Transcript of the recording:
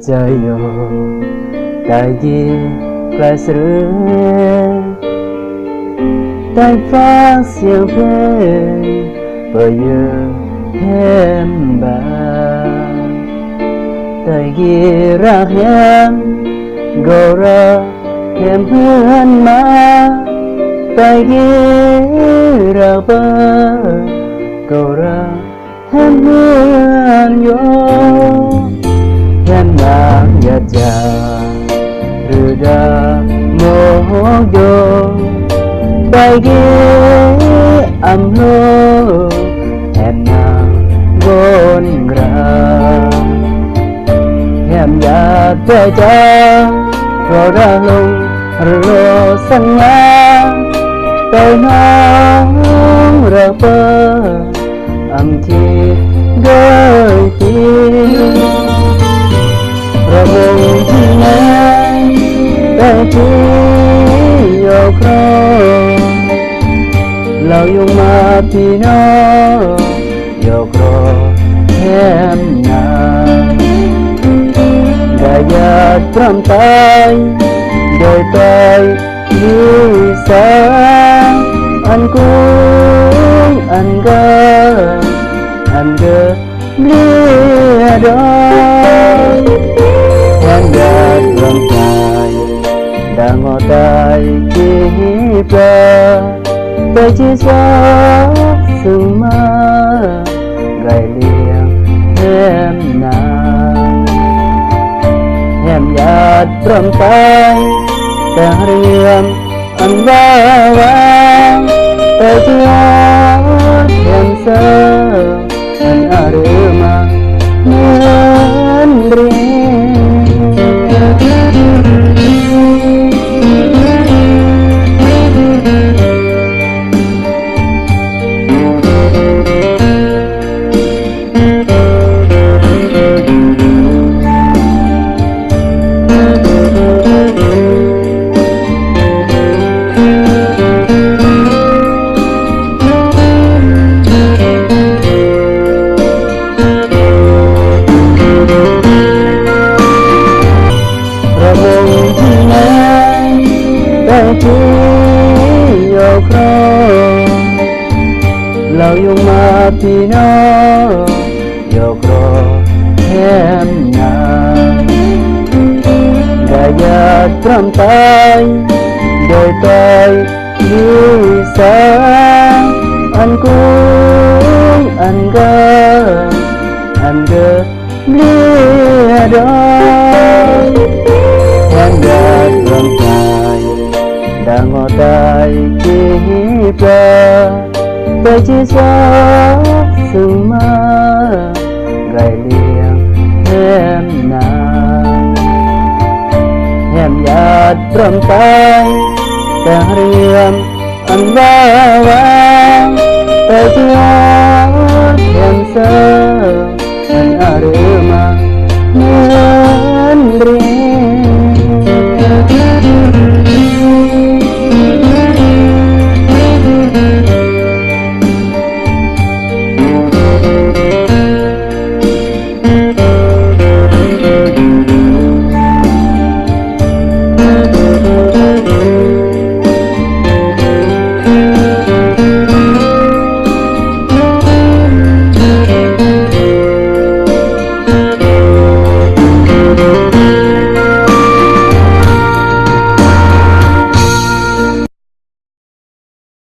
ใจโย ใต้กีกลายสะเรือน ใต้ฟ้าเสียงเพลง เปิดเยือนแหมบาน ใต้กีรักแหม ก็รักแหมเพื่อนมา ใต้กีรักเปิ้น ก็รัก แหมເຮືອນໂຍ ແຫມນາງຢາດຈາ ຫຼືດາໂມໂຫໂຍ ໄປເກອຳໂລ ແຫມນາງໂກນກາ ແຫມຢາດແຕ່ຈາ ກໍດາລົງໂລສັນຍາ ໄປນ້ອງເລີເປີ ອຳທີ່ເດີຍຕີ ລະວົງທີ່ແນງ ແຕ່ທີ່ໂຍໂຄ ລາວຍົງມາພີ່ນ້ອງ ໂຍໂຄແຮມນາ ກະຢາກກຳຕາຍ ໂດຍຕາຍ ຢູ່ສາ ອັນກຸງ ອັນກາ ອັນເດີເລດອຍ ແຮມຢາດລຳຕາຍ ດາງອຕາຍທີ່ເປີ ໄປທີ່ຊອກຊຶ່ງມາ ໄກລຽງແຮມນາ ແຮມຢາດລຳຕາຍ ແຕ່ເລື່ອງ ອັນວ່າວ່າ ແຕ່ຈະເຫັນເຊີ ອັນອາເຣມາ ເໜືອນເຣ. ລະວົງທີ່ແນງ ແຕ່ທີ່ໂຍໂຄ ລາວຍົງມາພີ່ນ້ອງ ໂຍໂຄແຮມນາ ກະຢາກກຳຕາຍ ໂດຍຕາຍຢູ່ສາ ອັນກຸງ ອັນກາ ອັນເດີ ເລດອຍ ແຮມຢາດລຳຕາຍ ດາງອຕາຍທີ່ເປີ ແຕ່ທີ່ຊອກຊຶ່ງມາ ໄກລຽງແຮມນາ ແຮມຢາດລຳຕາຍ ແຕ່ເລື່ອງ ອັນວ່າວ່າ ແຕ່ທີ່ເຫັນເຊີ ອັນອາເຣມາ